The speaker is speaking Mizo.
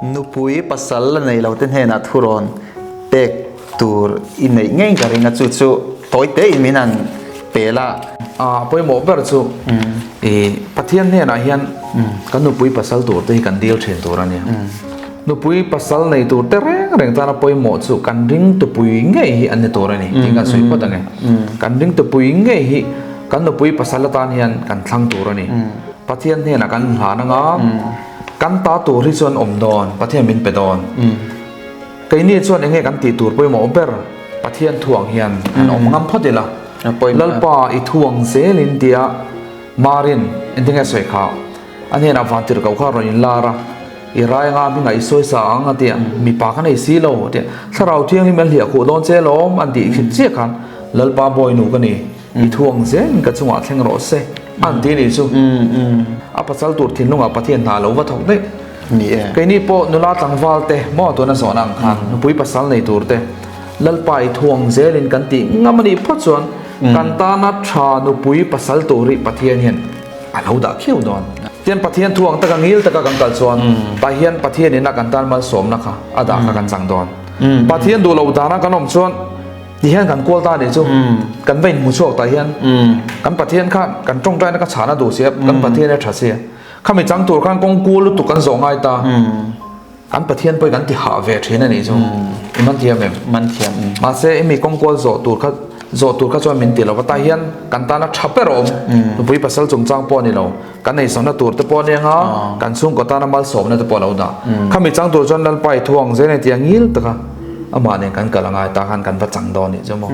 Nupui pasal la nei lo te hnenah thurawn pek tur i neih ngei ka ring a, chu chu tawi te in min han pel a. A pawimawh ber chu i Pathian hnenah hian kan nupui pasal tur te hi kan dil thin tur a nia. Nupui pasal nei tur te reng reng tana pawimawh chu kan ringtupui ngei hi an ni tur a ni tih kan sawi phawt ang e. Kan ringtupui ngei hi kan nupui pasal atan hian kan thlang tur a ni. Pathian hnenah kan hlan anga kan ta tur hi chuan awm dawn, Pathian min pe dawn. Keini chuan enge kan tih tur pawimawh ber Pathian thuang hian han awm ngam phawt ila. Lalpa i thuang zelin tia Marin engtinge sawi kha a hnenah vantir ko kha rawn inlar a, i rai anga hmingah i sawi sa ang a tia, mipa ka nei si lo a tia, Thlarau Thianghlim an hliah khuh dawn che lawm an tih hrilh chiah khan Lalpa bawinu ka ni. I thuang zel ka chungah thleng rawh se an ti nih chu. A pasal tur thinlungah Pathian hna lo va thawk daih. Ni e. Keini pawh nula tlangval te maw tuna zawhna ang khan nupui pasal nei tur te Lalpa i thuang zelin kan tih ngam a nih phawt chuan kan tana tha nupui pasal tur hi Pathian hian a lo dah khiau dawn. Tian Pathian thuang taka ngil taka kan kal chuan tah hian Pathian ina kan tan malsawmna kha a dah kha kan chang dawn. Pathian duh loh dana kan awm chuan Ti hian kan kual ta nih chu kan va inhmu chhuak tah hian kan Pathian kha kan tawngtaina ka chhana duh sia kan Pathian a tha sia khami chang tur khan kawng kul lutuk kan zawh ngai ta kan Pathian pawh kan ti hah ve thin a nih chu i man thiam em man thiam mahse i mi kawng kual zawh tur kha zawh tur kha chuan min ti lo va tah hian kan tana tha ber a awm nupui pasal chungchang pawh a ni lo kan eizawnna tur te pawh a nia kan chhungkaw tana malsawmna te pawh a lo dah khami chang tur chuan Lalpa i thu ang zel a ni tih a ngil taka amah nen kan kal a ngai ta khan kan va chang dawn nih chu maw.